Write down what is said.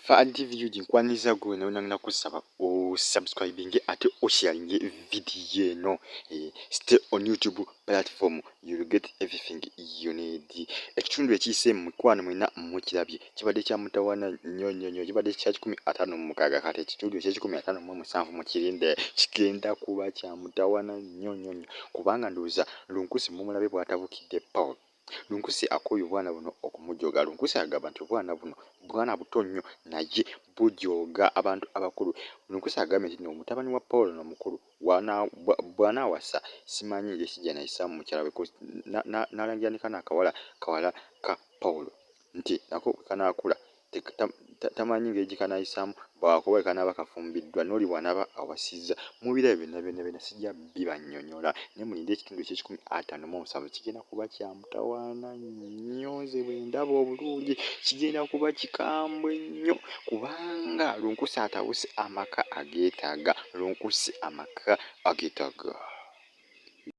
Fahad TV UG, nkwaniriza gwe nawe nakusaba osubscribinge ate osharinge vidiyo eno. Stay on YouTube platform, you will get everything you need. Ekitundu ekiyise, mukwano, mwena mukirabye, kibadde kya mutawaana nnyo nnyo nnyo. Kibadde kya 156. Kati ekitundu ekyekikumi ataano mu musanvu mukirinde, kigenda kuba kya mutawaana nnyo nnyo nnyo, kubanga ndowooza Lunkusi mumulabe bw'atabukidde Paul. Lunkusi akooye obwana buno okumujoga. Lunkusi agamba nti obwana buno bwana buto nnyo naye bujooga abantu abakulu. Lunkusi agambye nti no mutabani wa Paul nomukulu bw'anaawasa, simanyi ngeri nayisaamu mukyala we, n'alangira ne kano akawala, kawala ka Paul, nti nako kanaakula tamanyi ngeri gye kanaayisaamu bwakuba kanaaba kafumbiddwa n'oli bw'anaaba awasizza. Mubiraba byonna byonna byonna, sijja bibannyonnyola, naye mulinde ekitundu ekyekikumi ataano mu musanvu, kigenda kuba kya mutawaana nnyo. Nze bwe ndaba obulungi, kigenda kuba kikambwe nnyo, kubanga Lunkusi atabuse amaka ageetaaga. Lunkusi amaka ageetaaga.